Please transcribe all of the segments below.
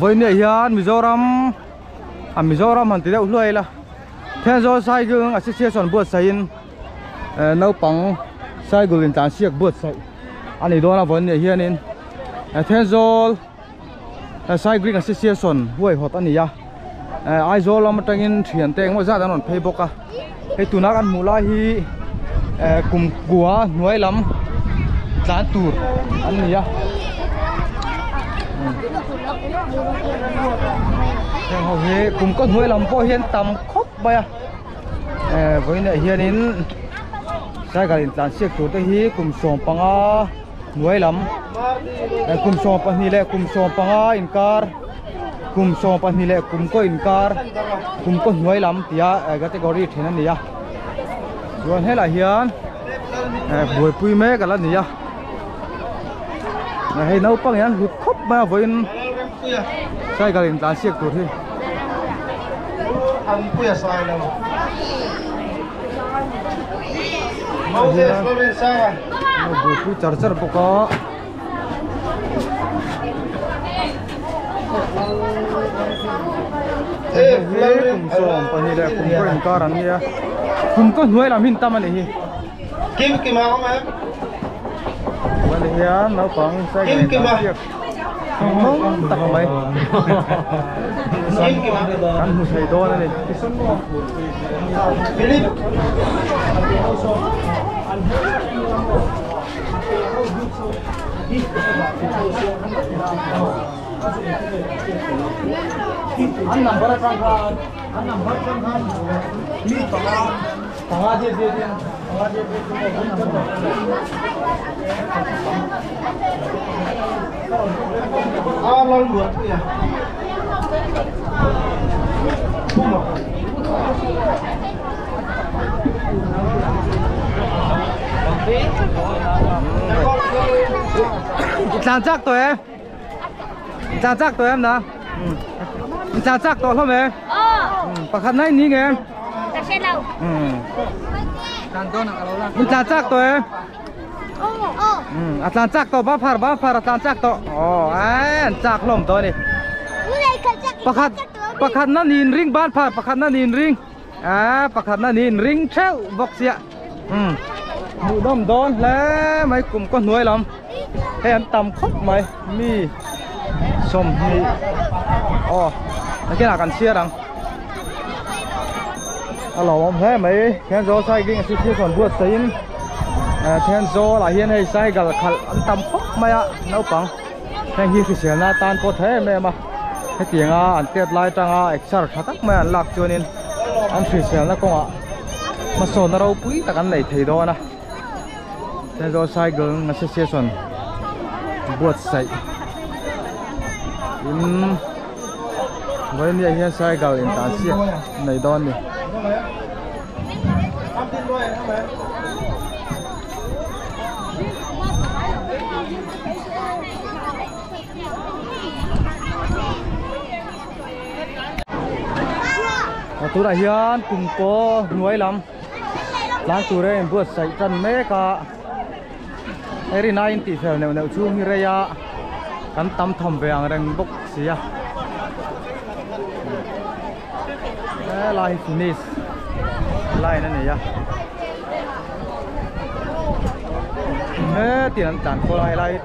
Vawiin hian Mizoram a Mizoram han ti deuh hluai ila Thenzawl Cycling Association buatsaihin naupang cycle intlansiak buatsaih a ni dawn a vawiin hianin Thenzawl Cycling Association huaihawt a ni a Aizawl lam atangin thian te engemaw zat an rawn phei bawk a hei tuna kan hmuh lai hi kum kua hnuai lam tlan tur an ni a heng ho hi kum kaw hnuai lam pawh hian tam khawp mai a vawiinah hianin cycle intlansiak tur te hi kum 15 hnuai lam kum 12 leh kum 15 inkar kum 12 leh kum kaw inkar kum kaw hnuai lam tia category then a ni a chuan helaiah hian buaipui mek ala ni a hei naupang hian hlut khawp mai a vawiin cycle in tlan siak tur hi. Buaipui char char bawk a. Hei kum 12 leh kum pawh inkar an nia kum kaw hnuai lam hi an tam a nih hi chuan hian naupang cycle in tlan siak hnawm tak mai kan hmu thei dawn a ni. An number atang khan an number atang khan mi panga panga je je je panga je je a lal luat pui a Tlan chak tawh em? Tlan chak tawh em na? Tlan chak tawh hlawm em? Pakhat na in ni nge em? Tlan chak tawh em? A tlan chak tawh ba phar ba phar a tlan chak tawh. Aw an chak hlawm tawh a ni. Pakhat pakhat na nin ring ban phar pakhat na nin ring. A pakhat na nin ring theuh bawk sia. Hmuh dawm dawn hle mai kum kaw hnuai lam hei an tam khawp mai mi 20 aw nakinah kan chhiar ang a lawmawm hle mai Thenzawl cycling association buatsaihin Thenzawl ah hian hei cycle khalh an tam khawp mai a naupang heng hi hriselna atan pawh tha em em a hetianga an tet lai atanga exer tha tak mai an lak chuanin an hriselna kawngah hmasawnna ropui tak an nei thei dawn a Thenzawl cycle association buatsaih in vawinia hian cycle intlan siak nei dawn a ni. Tunah hian kum kaw hnuai lam tlan tur a inbuatsaih tan mek a hei rin aiin tih fel neuh neuh chhung hi rei a kan tam tham ve ang reng bawk si a helai hi finish line a ni a hetin an tlan khawl a helai hi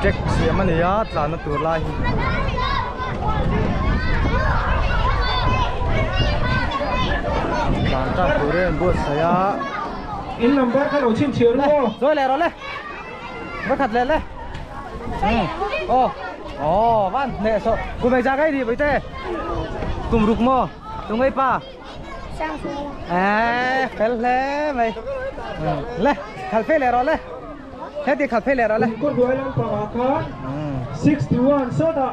track siam a ni a tlanna tur lai hi tlan tan tur in an buatsaih a in number kha lo chhinchhiah ru aw chawi leh rawh le vawikhat leh le aw aw van hneh sawh kum engzah ka i nih bawihte kum ruk maw tungei pa Eee fel hle mai le khalh phei leh rawh le heti khalh phei leh rawh le Kawr hnuai lampangah khan 61 sawtah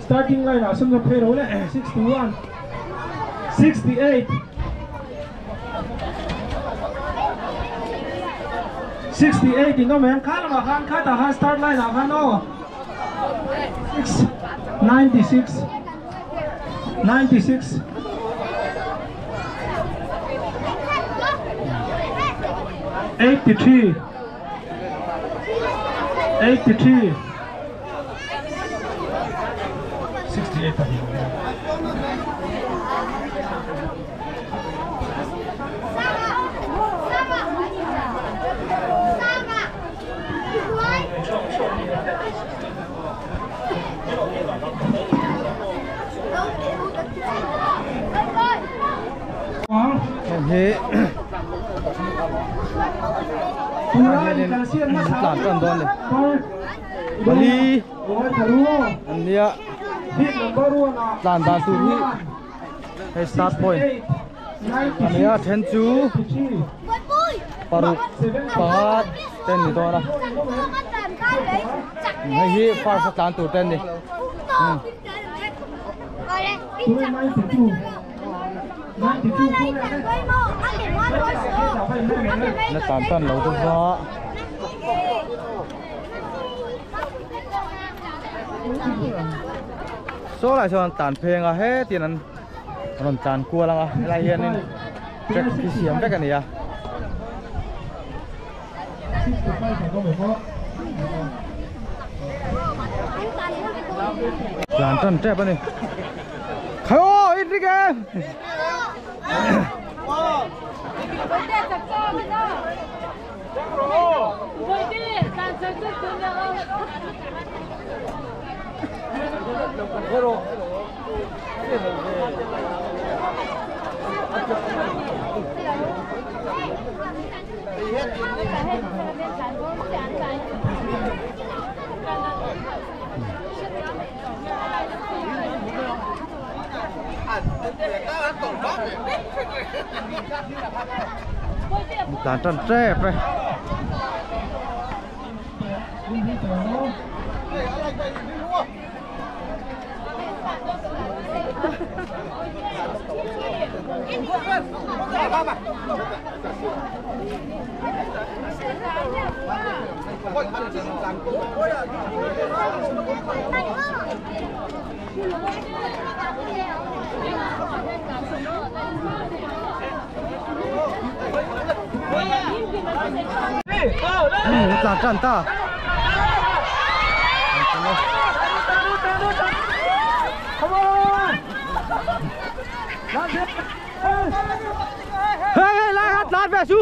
starting line ah sawn rawn phei ro le 61 68 68 in awm em kha lamah khan khatah khan start line ah khan aw 6 96 96 83 83 64. 68 pahnih. Hei tlan tan dawn ni pali an nia tlan dan tur hi hei start point ania then chu paruk pangat ten ni dawn a hei hi first a tlan tur ten ni. Na tan tan lo te va so lai chuan tan pheng a he tin an rawn tlan kual anga helai hianin track hi siam vek ani a. Tlan tan tep ani. Khayo in ri ke. Tlan tan tep e. Tlan tan ta. Hey hey lai hát lát về chú.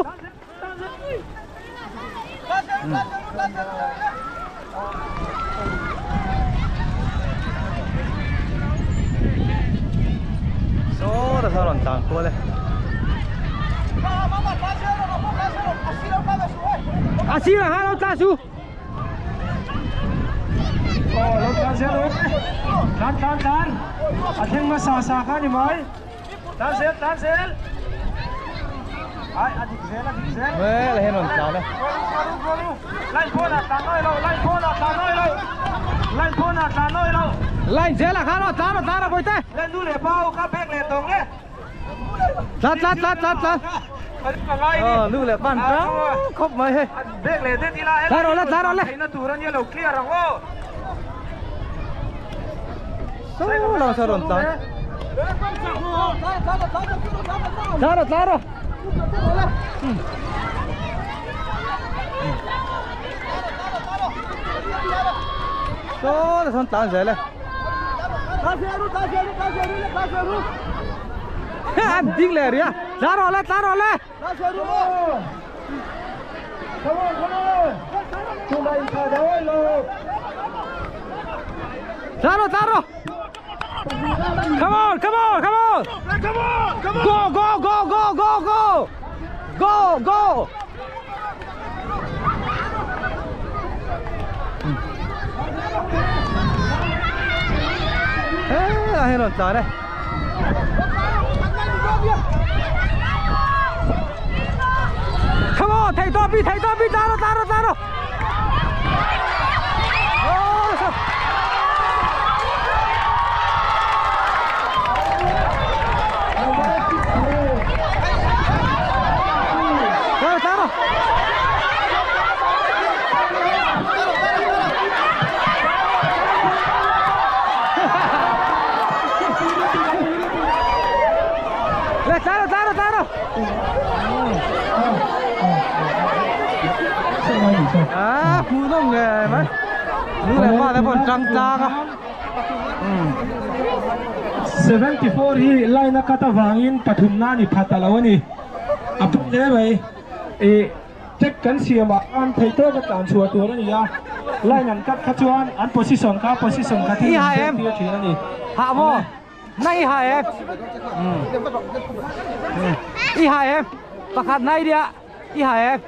Số là sao làm tàng cua đây. À xí là hai nó ta chú. Tan tan tan. À thêm mà xà xà khác thì mới. Tan xếp tan xếp. Ai à địch xếp là địch xếp. Mẹ là hết rồi tao đây. Lên phone à tao nói lâu, lên phone à tao nói lâu. Lên phone à tao nói lâu. Lên dễ là khá rồi, tao rồi, tao rồi bồi tê. Lên đu lệ bao các bẹc lệ tông đấy. Lát lát lát lát lát. Ờ, nu lệ bàn trắng khóc mày hết. Bẹc lệ thế thì là. Tao rồi, tao rồi. Thấy nó tù ra nhiều clear rồi. Số là sao rồi tao. Tao rồi, tao rồi. Số là sao tao dễ lên. Anh điên lẹ rồi à? Tao rồi lên, tao rồi lên. Come on, come on. Chúng ta Tao rồi, tao rồi. Come on, come on, come on. Come on, come on. Go, go, go, go, go, go. Go, go. Ê, là hết rồi, trời đây. Come on, thầy to bi, tao rồi, tao rồi, tao rồi. À, phụ đông nghề mấy. Nước này ba cái phần trăng trang á. 74 hi line a cut awangin pathum na ni phat alo ani a hle mai e check kan siam ah an thei tawk a tlan chhuah tur ani a line an cut kha chuan an position kha position kha thil an tir thin ani ha mo nai ha em i ha em pakhat nai dia i ha em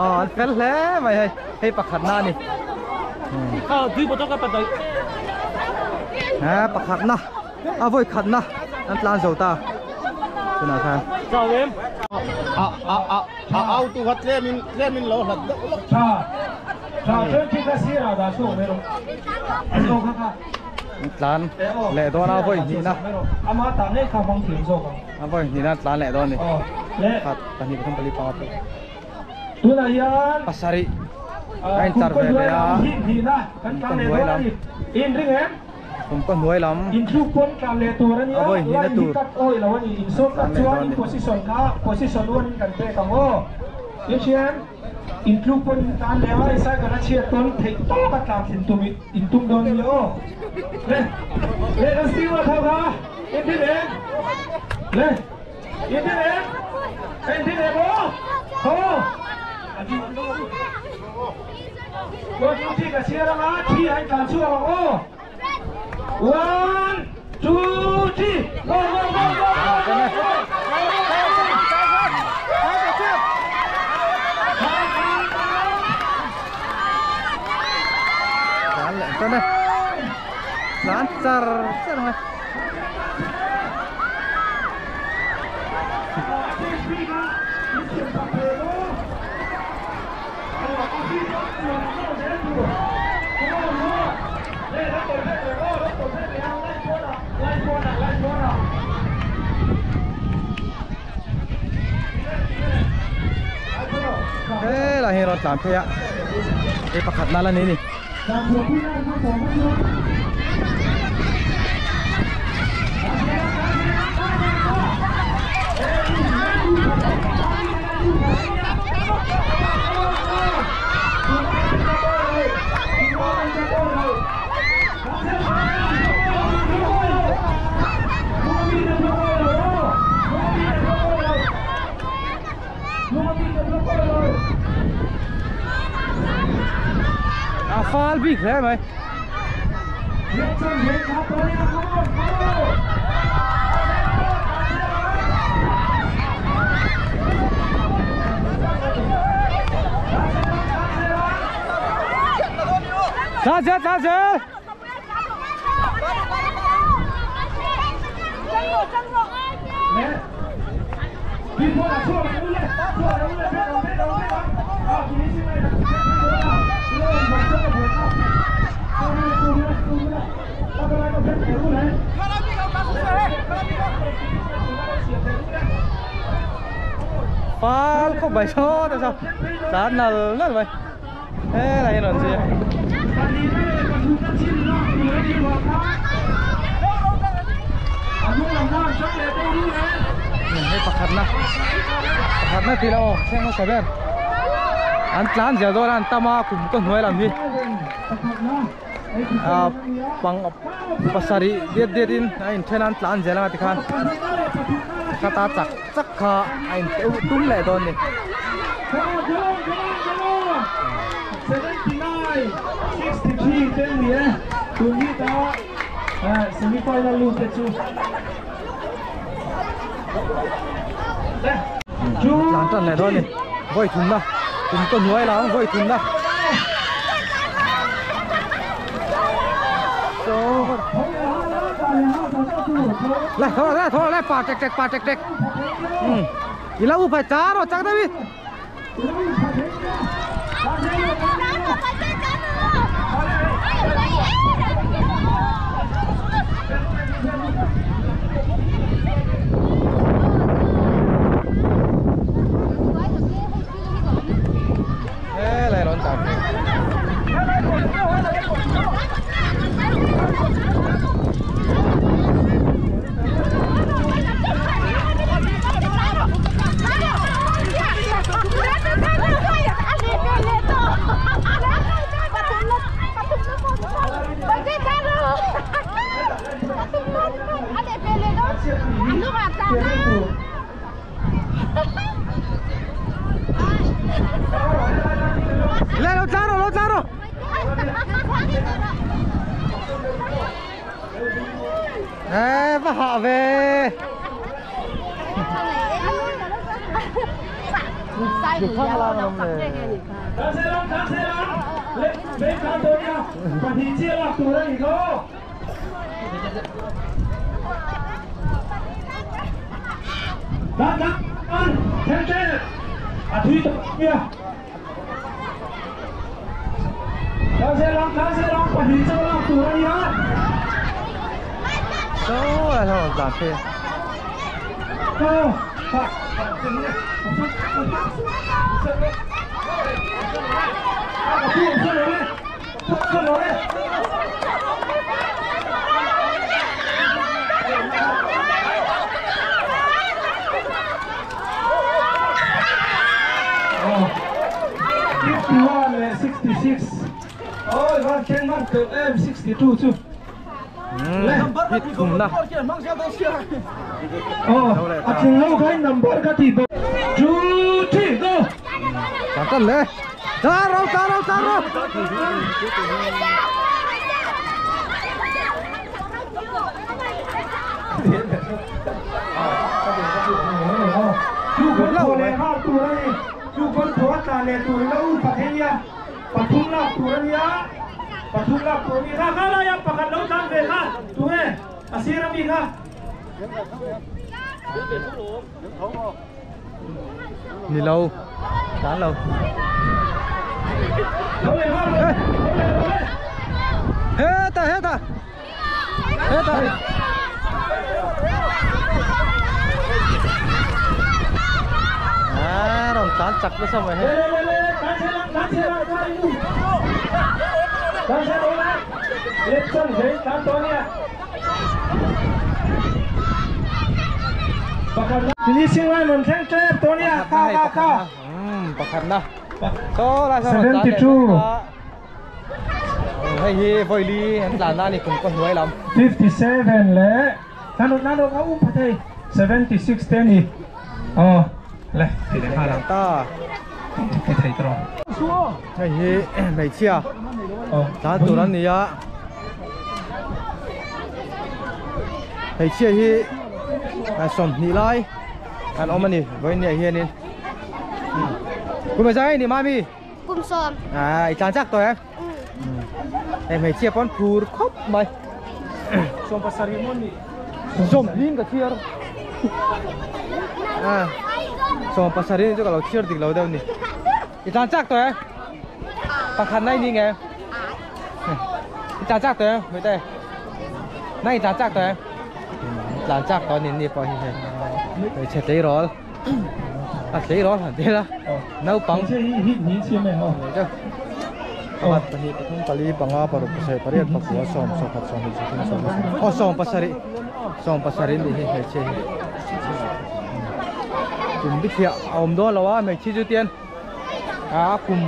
an fel hle mai hei hei pakhat na ni ha pakhat na a voi khat na an tlan zo ta tunah khan a a a a auto kha tlemin tlemin lo hlat deuh lawk tha tha 20 ka sira da chu mero so kha kha tlan leh dawn a voi hnih na ama ta nei kha hmang thiam zawk ang a voi hnih na tlan leh dawn ni khat pahnih pathum pali panga pawh tunah hian pasarih a in tar ve ve a hnih na kan tlan leh dawn ani in ring em kum ka hnuai lam in thluk pawn tlan leh tur ani a voi hnih na tur cut oi lo ani in sawt cut chuan in position kha position 1 in kan pek ang aw in hian in thluk pawn in tlan leh a cycle a chhiat pawn theih tawk a tlan thin tum in tum dawn ni aw le le kan siwa tho kha in tin em le in tin em in tin em aw tho 1 2 3 ka siar anga thi ai tlan chhuak ang aw 1 2 3 go go go go tlan leh tan e tlan char char mai thế là hiện rồi tlan phei a hei pakhat na la ni ni a fal bik hle mai ra ra ra ra Phal không bài số tại sao tán nal nal vậy thế là hiện gì hei pakhat na ti lo seng sa ber an tlan zel dawn an tama kum ka hnuai lam hi a pang pasari diat diat in a in then an tlan zel anga tikhan khata chak chak kha a in tum leh dawn ni 79 63 ten ni e tun hi ta semi final lu te chu tlan tan leh dawn ni voi thum na kum ka hnuai lam voi thum na lại thôi lại phạt trạch trạch phạt trạch trạch thì lâu phải chá rồi chắc đấy đi thế này đón chào Va hah ve. Ni lâu, tán lâu. Hết rồi, hết rồi. Hết rồi. À, rồi tán chặt nó xong rồi hết. Finishing line on 10 Tonya ka ka ka. Pakhat na. So la 72. Hay hi voi li an tlan na ni kum ko hnuai lam. 57 le. Nano nano ka um phathei 76 te ni. Oh, le ti le ha ta. Ti thei tro. Hei hi hmeichhia. Oh, tlan tur an ni a. Hmeichhia hi a sawmhnih lai an awm ani vawinia hianin. Kum zai ni mami. Kum sawm. À, i tlan chak tawh em. Hei hmeichhia pawn phur khawp mai. Sawm pasarih maw ni? Sawm hlim ka chhiar. À, sawm pasarih ni chu ka lo chhiar dik lo deuh ni. I tlan chak tawh em? Pakhat nai ni nge? I tlan chak tawh em? Hmei te. Nai i tlan chak tawh em? Tlan chak tawh ni ni pawh hi hei. Hmeichhe tleirawl. A tleirawl han tel a. Naupang. Pakhat pahnih pathum pali panga paruk pasarih pariat pakua sawm sawmkhat sawmhnih sawmthum sawmli sawmhnih aw sawm pasarih sawm pasarih ni hi hmeichhia hi kum bikhiah a awm dawn lo a hmeichhia chu tian a kum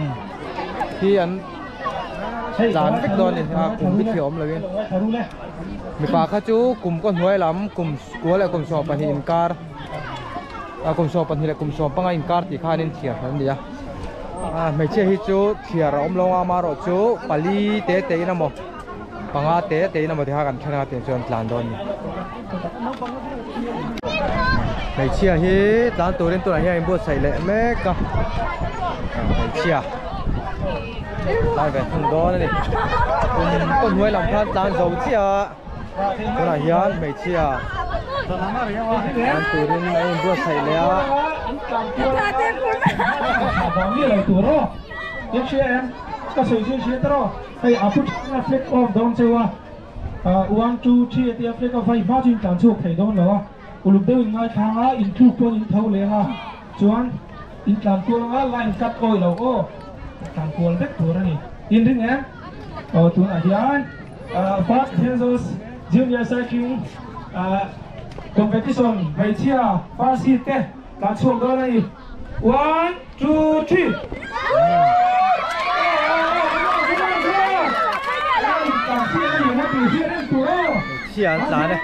hi an tlan vek dawn a ni a kum bikhiah awm lovin mipa kha chu kum kaw hnuai lam kum kua leh kum 12 inkar a kum 12 leh kum 15 inkar tih khanin thiar an ni a. A hmeichhia hi chu thiar a awm lo a amaherawh chu pali te te in emaw panga te te in emaw ti kha kan then a tiang chuan tlan dawn a ni. Hmeichhia hi tlan turin tunah hian a inbuatsaih leh mek a, hmeichhia tlan ve thung dawn a ni. Kum kaw hnuai lam khan tlan zo chiah a, tunah hian hmeichhia tlan turin a inbuatsaih leh a. 1 2 3 tia flag off a hma chu in tlan chhuak thei dawn lo a uluk deuh in ngai thlang a in tluk pawn in tho leng a chuan in tlan kual anga line cut awi lo aw tlan kual vek tur a ni in ring em aw tunah hian first Thenzawl junior cycling competition hmeichhia first heat te tlan chhuak dawn a ni 1 2 3. Hmeichhia an tlan e.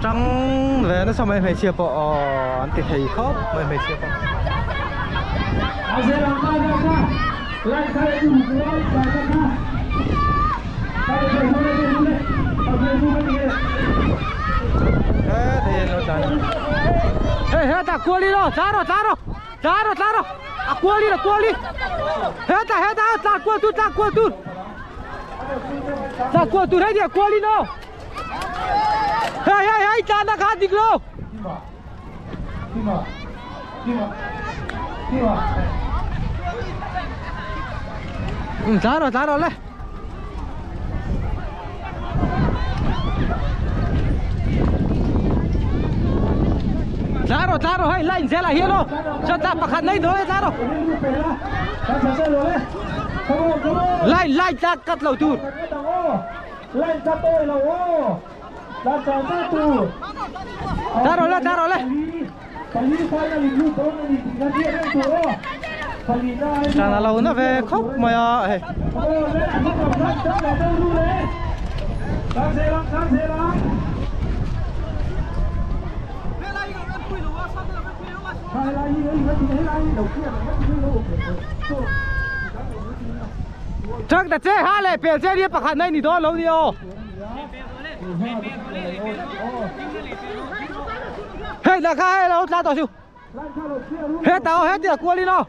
Tang ve. Nasa mai hmeichhia pawh aw an ti thei khawp mai hmeichhia pawh. Hei hetah kual ilo tlar rawh tlar rawh tlar rawh tlar rawh a kual in a kual in hetah hetah tlar kual tur tlar kual tur tlar kual tur hei nia kual in aw. Hei hei hei tlan a kha dik lo. Tlan rawh tlan rawh le. Tlan rawh tlan rawh hei line zel ah hian aw. Chuan tlan pakhat nei dawn e tlan rawh. Line line tlan cut lo tur. Line ka tawi lo aw. Tlan chau chau tu. Tlan rawh le, tlan rawh le. Pali final in lut dawn a ni tih kha hriat reng tur aw. Pali na ai Tlan a lo na ve khawp mai a hei. Aw le, a hma kam khan tlan lo deuh ru le. Tlan zel ang, tlan zel ang. Helai hi hei helai hi lo clear ang hei lo awm leh tawh. Truck ta che ha leh pel che nia pakhat na i ni dawn lo ni aw. Hei dah kha hei lo tla tawh chu. He tao he tia kual in aw.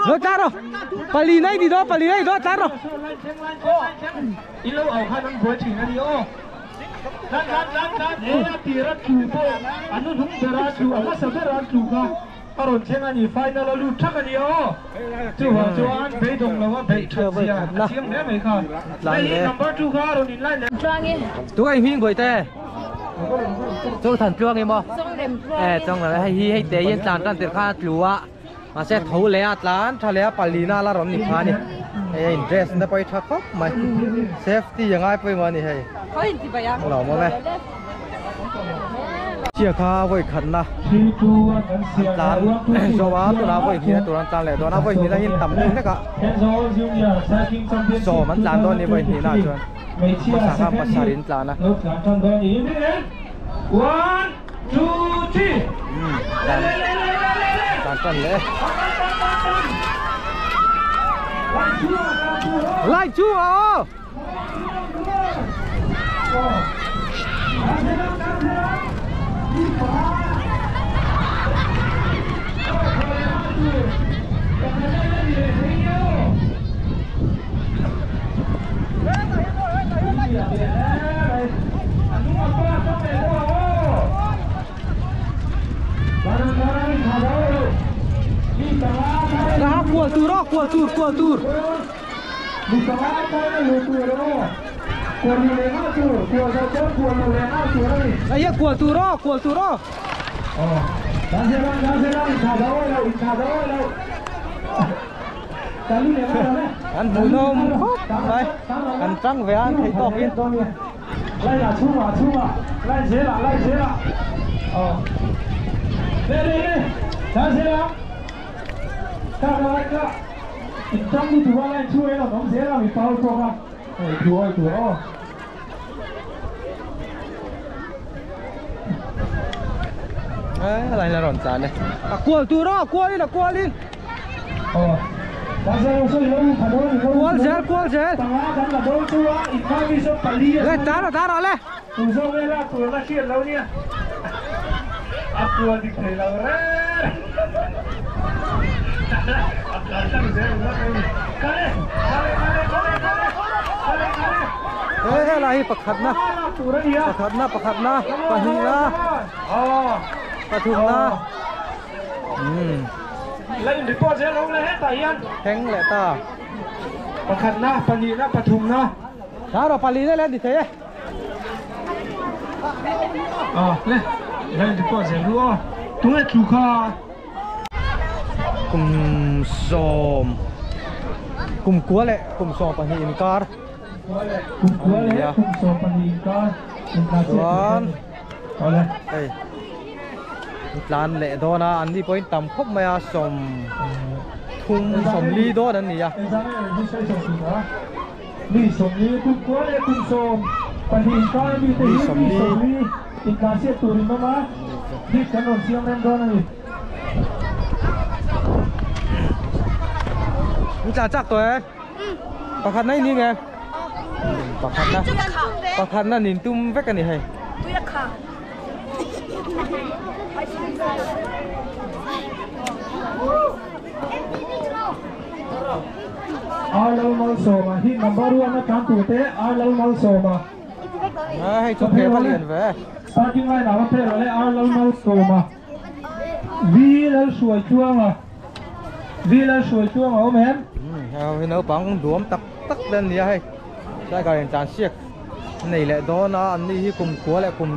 Lo tla rawh. Pali nei ni dawn pali nei dawn tla rawh. I lo au khan an buai thin a ni aw. Tlan tlan tlan tlan he a tir a tlu pawh a nu hnung ber a tlu a hmasa ber a tlu kha a rawn thleng a ni final a lut thak a ni aw. Chuvang chuan beidawng lo a beih that zia a chiang hle mai kha. Hei hi number 2 kha a rawn in line leh. Tunga i hming bawihte. Chawngthan tluang i maw? Eh chawngthan hei hi hei te hian tlan tan tir khan a tlu a. Mahse tho leh a tlan tha leh a palina la rawn ni kha a ni. Hei a in dress na pawh hi tha khawp mai. Safety a ngai pawimawh a ni hei. Lo awm e. Chia kha vawi khatna an tlan zo a tunah vawi hnihna tur an tlan leh dawn a vawi hnihna hi tam deuh hlek a sawm an tlan dawn a ni vawi hnihna ah chuan hmasa khan pasarih an tlan a. Tlan tlan tan leh lai chu aw Kual tur aw kual tur kual tur. Ai a kual tur aw kual tur aw. An hmuhnawm khawp mai an tang ve a an theih tawk in. Lai la rawn tlan e. A kual tur aw, kual in a kual in. Kual zel, kual zel. Le tlan rawh, tlan rawh le. He helai hi pakhatna pakhatna pakhatna pahnihna pathumna umm thleng leh ta Pakhatna pahnihna pathumna Tlan rawh palina leh a ni thei e. Le le report zel ru aw tunge thu kha kum sawm kum kua leh kum 12 inkar kum kua leh kum 12 inkar chuan awle hei An tlan leh dawn a, an ni pawhin tam khawp mai a, sawm thum sawmli dawn an ni a. Mi sawmli kum kua leh kum sawm pahnih inkar mi te hi mi sawmli intlansiak tur in awm a, hit kan rawn siam reng dawn a ni. In tlan chak tawh e? Pakhat na i ni nge? Pakhat na pakhat na nin tum vek a ni hei. Arlo Malsawma hi number one a tlan tur te Arlo Malsawma. Hei chu ke va lian ve. Starting line ah va phel rawh le Arlo Malsawma. V Lalhruaitluanga V Lalhruaitluanga awm em? Hei naupang duam tak tak te an ni a hei. Tiger in tlan siak nei leh dawn a an ni hi kum kua leh kum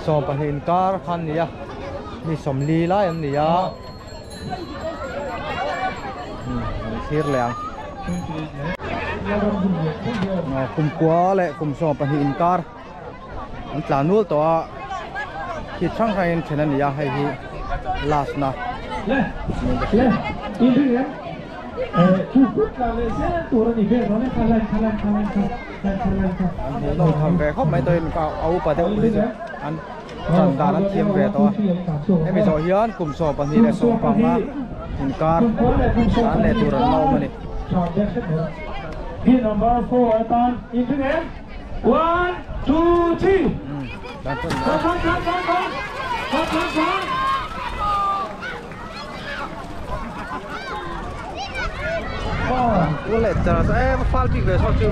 12 inkar kha an ni a mi 40 lai an ni a an thlir leh ang kum kua leh kum 12 inkar an tlan nual tawh a khi hrang hrang in then a ni a hei hi last na le le in ring em chu put la le zel tur ani vel rawh le kha line kha line kha line kha line kha line kha an hmuh nawm tham ve khawp mai tawhin ka a upa deuh hi chu an chan dan an thiam ve tawh a hemi zawh hian kum 12 leh 15 inkar an leh tur an la awm a ni. Hi number 4 atan in ring em 1 2 3 Come come come come come come come come Ua leh char a e fal bik ve saw chu.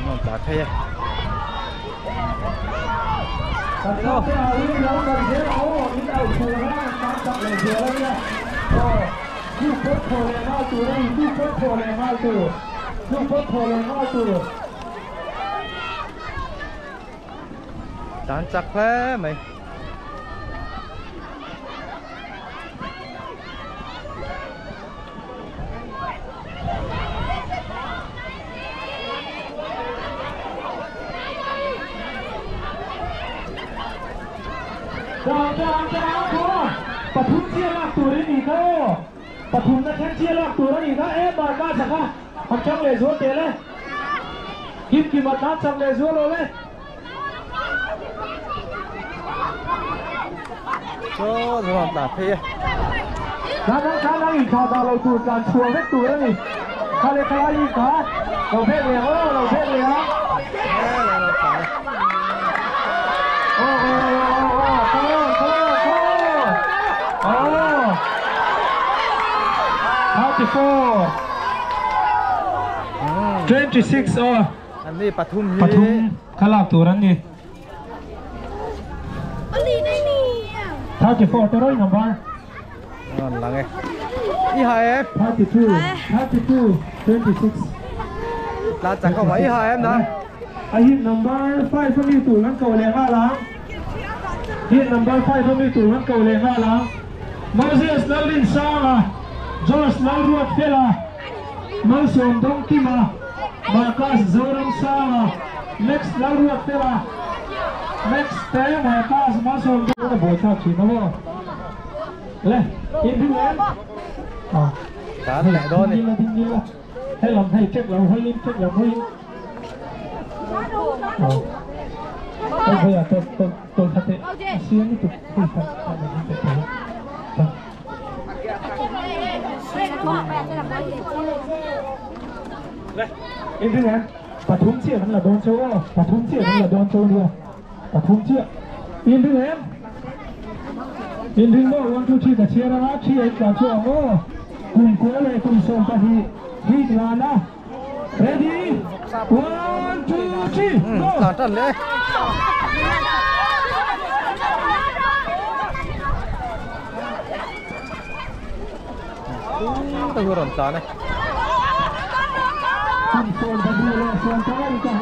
Ngon ta thei e. Tlan chak hle mai. Pathum chiah lak tur i ni kha aw pathum na thleng chiah lak tur a ni kha e marka chaka han chang leh zual teh le kim kim a tlan chak leh zual aw le. Chaw chuan tlan phei e. Tlan ang tlan ang inthlah dah lo tur tlan chhuah vek tur a ni. Kha leh kha lai in kha lo phek leh ang aw lo phek leh ang. Aw aw aw aw come on come on come on. Aw. 34 26 aw. An ni pathum hi. Pathum kha lak tur an ni. 34 te roi number. Ngon lang e. I ha em? 32 32 26. Tlan chak không mà i ha em na. A hit number 5 ami tur kan ko leh nghal ang. Hit number 5 ami tur kan ko leh nghal ang. Moses Lalrinsanga, George Lalruatfela, Malsawm Dawngkima, Marcus Zoramsanga, Max Lalruatfela, Max te Marcus Malsawm Dawngkima buai thlak thin aw. Le, in ring em? Ah. Tlan leh dawn ni. Ding ding la. Hei lam hei check lo hawiin check lo hawiin. Ah. Hei hei a tawt tawt tawt kha te. Siam lutuk hei kha kha lam hi te te. Le, in ring em? Pathum chiah kan la dawn cheu aw. Pathum chiah kan la dawn cheu nia. Pathum chiah. In ring em? In ring maw 1 2 3 ka chhiar anga 3 a in tlan chhuak ang aw. Kum kua leh kum 12 hit lan a. Ready? 1 2 3 go! Tlan tan leh. Ta hi rawn tlan e. Kum 12 leh 15 in ka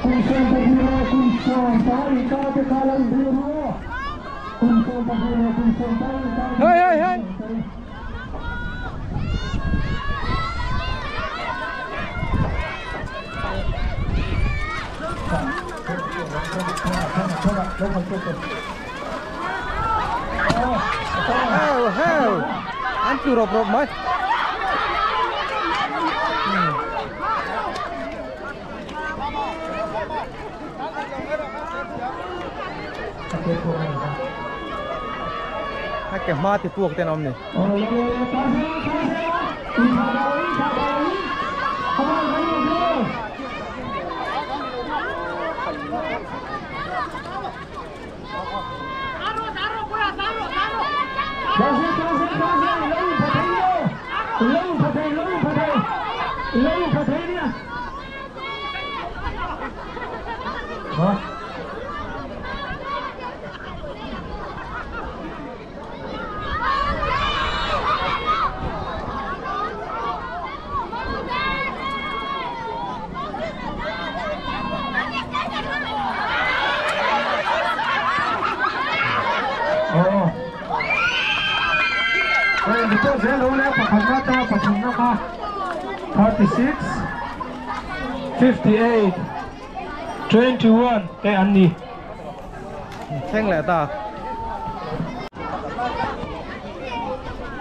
kum 12 leh kum 15 in ka te kha lo in ring ru aw. Hey hey hey. Heo heo. An tu rop rop mai. Cái ma thì buộc tên ông này. 36, 58, 21 cái ăn đi. Thanh lệ ta.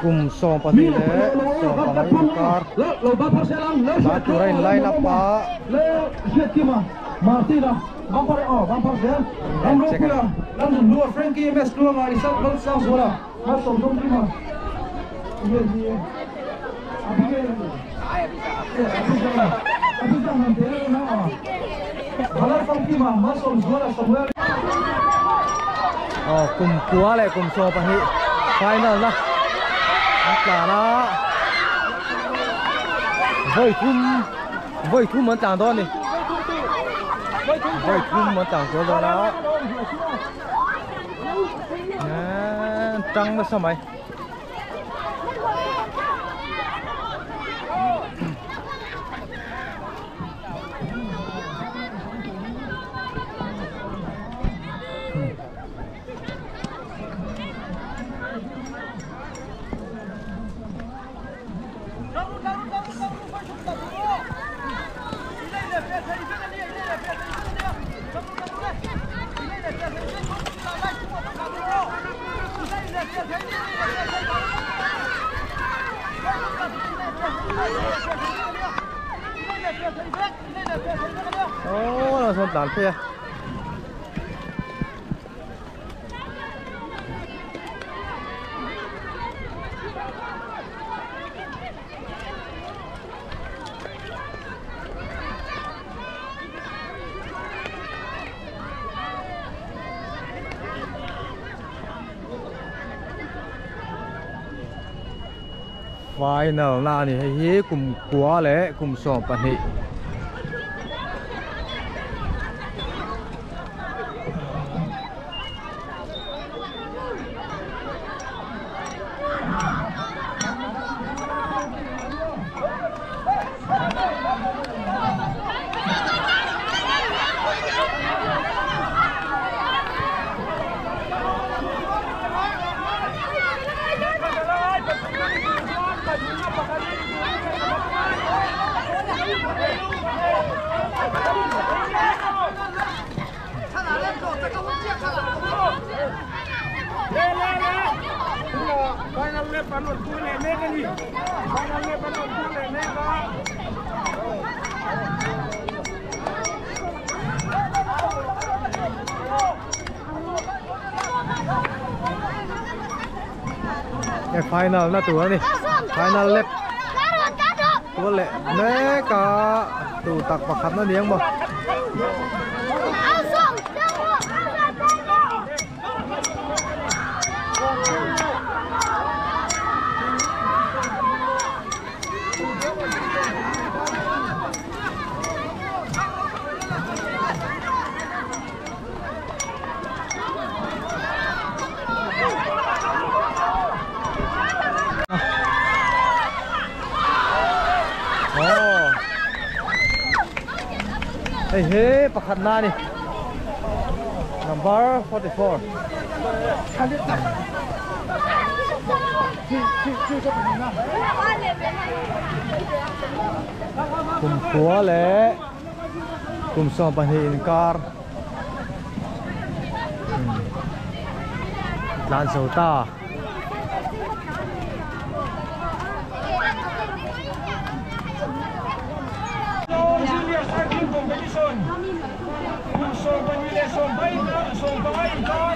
Cùng song pa ni le, song pa ngai kar. Ba turain line up pa. Le Martina, bumper oh, bumper zel. Ram Ropuya, Ram Lua Frankie MS Lua ngai sat Lal Sang Zola. Ma som som kima. Ye ye. Abi Ờ, cùng cua lại cùng sò pa hi final na. Tla na. Voi thum man tang don ni. Voi thum man tang ko do na. Trăng nó sao mày? Ô, là xong tàn phê. Final na ni hei kum kua le kum som pahnih. Cái final na tu ni, final lap tu le me ka tu tak pakhat na niang mo. Hey, hey, pakhat na ni. Number 44. Kum kua leh kum 12 inkar tlan zo ta. Junior Cycling Competition. Kum 12 leh 15 inkar.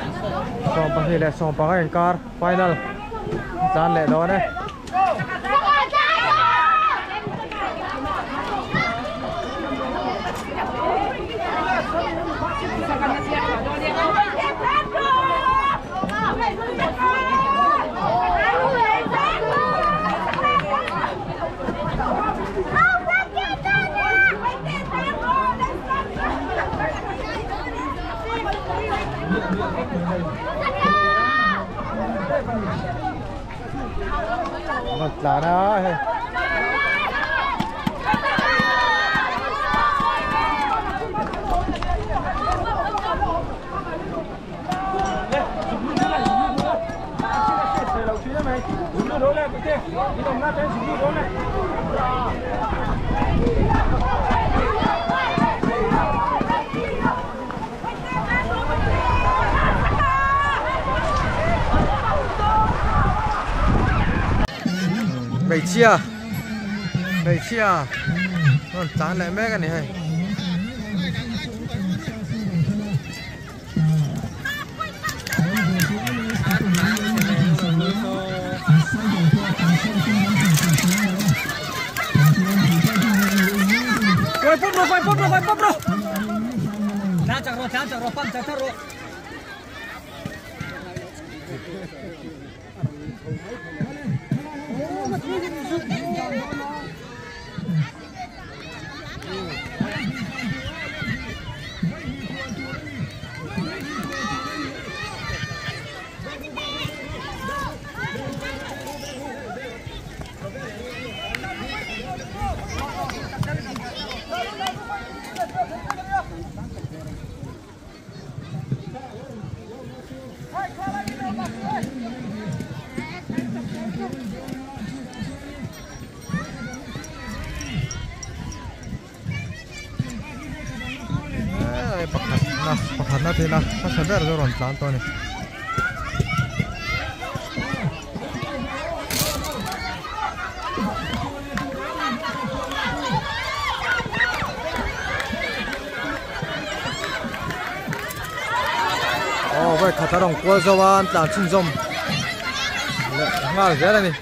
12 leh 15 inkar final tlan leh dawn e. Tlan a hei. Hmeichhia hmeichhia rawn tlan leh mek a ni hei. Pakhat na thil a hmasa ber chu rawn tlan tawh a ni. Aw vawi khat a rawn kual zo a an tlan chhunzawm leh nghal zel a ni.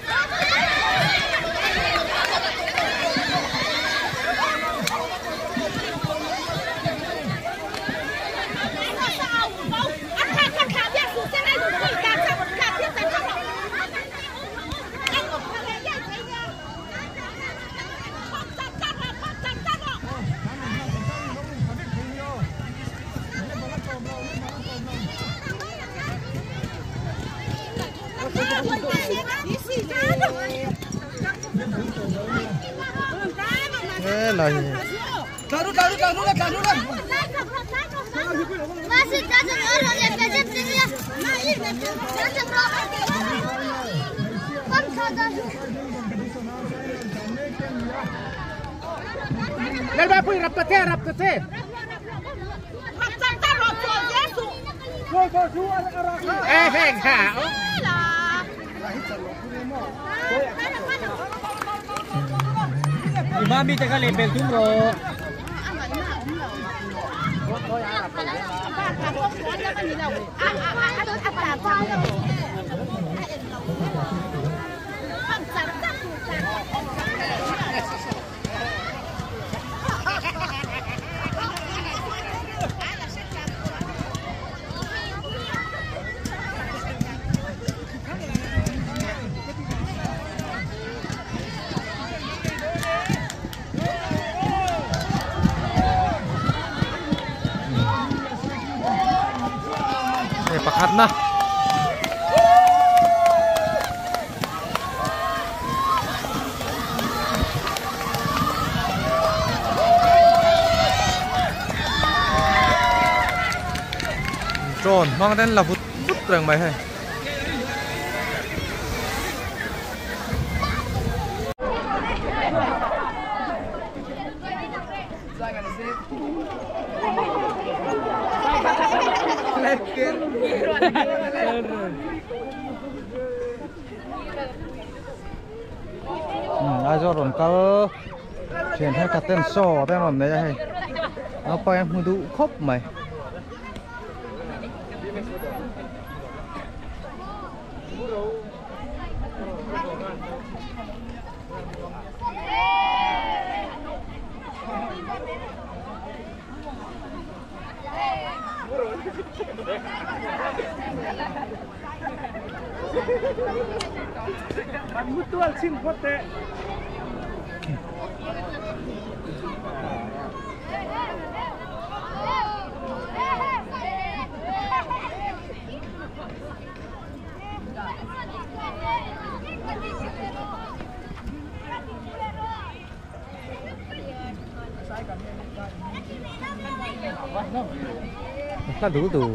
Pakhat na. Drone mang den la vut vut reng mai hei. Aizawl rawn kal thian thenkhat ten saw te an rawn nei a hei naupang hian hmu duh khawp mai. Hla duh duh.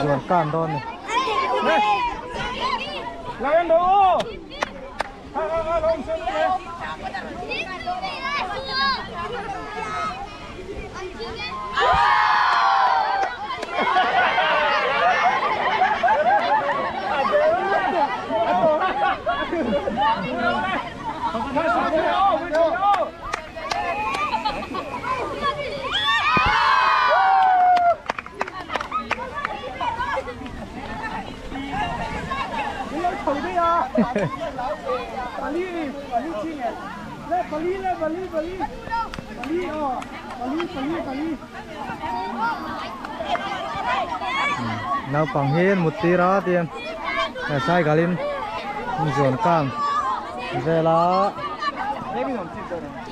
Zuan kan dawn ni. Naupang hi an mut tir a tiang cycle in zuan kang vel a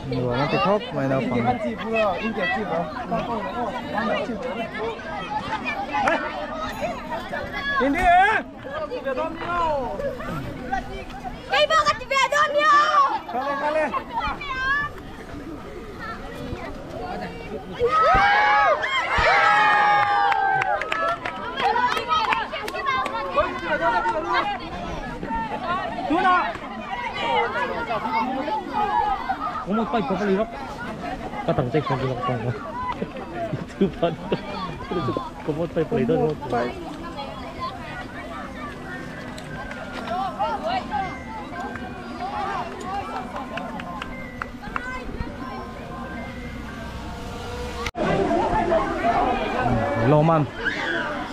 nuam a ti khawp mai naupang Lawman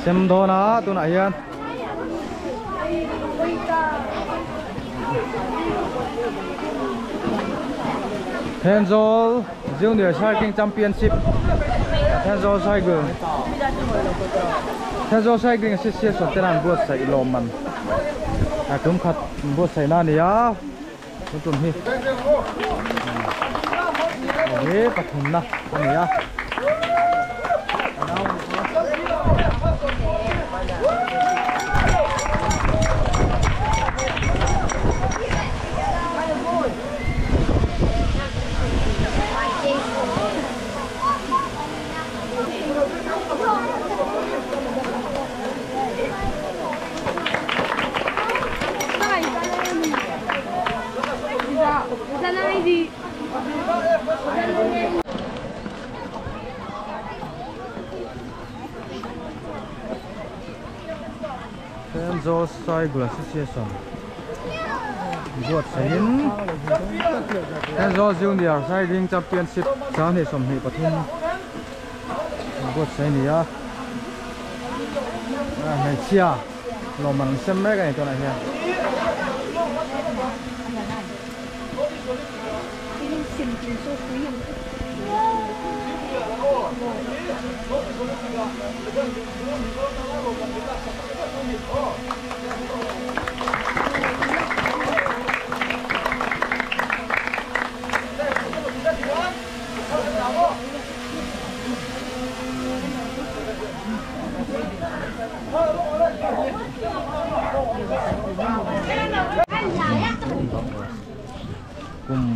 sem dawn a tunah hian Thenzawl Junior Cycling Championship Thenzawl Cycling Thenzawl Cycling Association te an buatsaih lawmman a tum khat buatsaih na a ni a tun tum hi he pathumna a ni a. Thenzawl Cycle Association buatsaihin Thenzawl Junior Cycling Championship 2023. Buatsaih a ni a hmeichhia lawmman an sem mek a ni tunah hian. Kum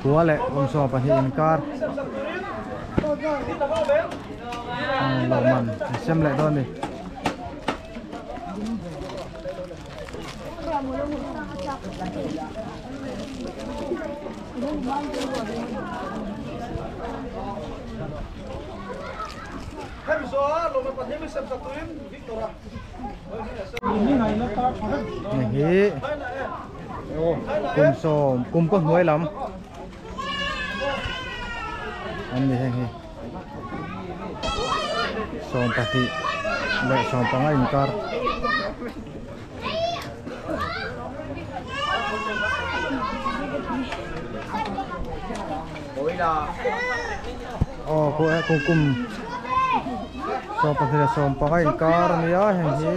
kua leh kum 12 inkar lawmman an sem leh dawn a ni. Hei hi kum sawm kum kaw hnuai lam an ni heng hi 12 leh 15 inkar. Aw kum kum 12 leh 15 inkar a nia heng hi.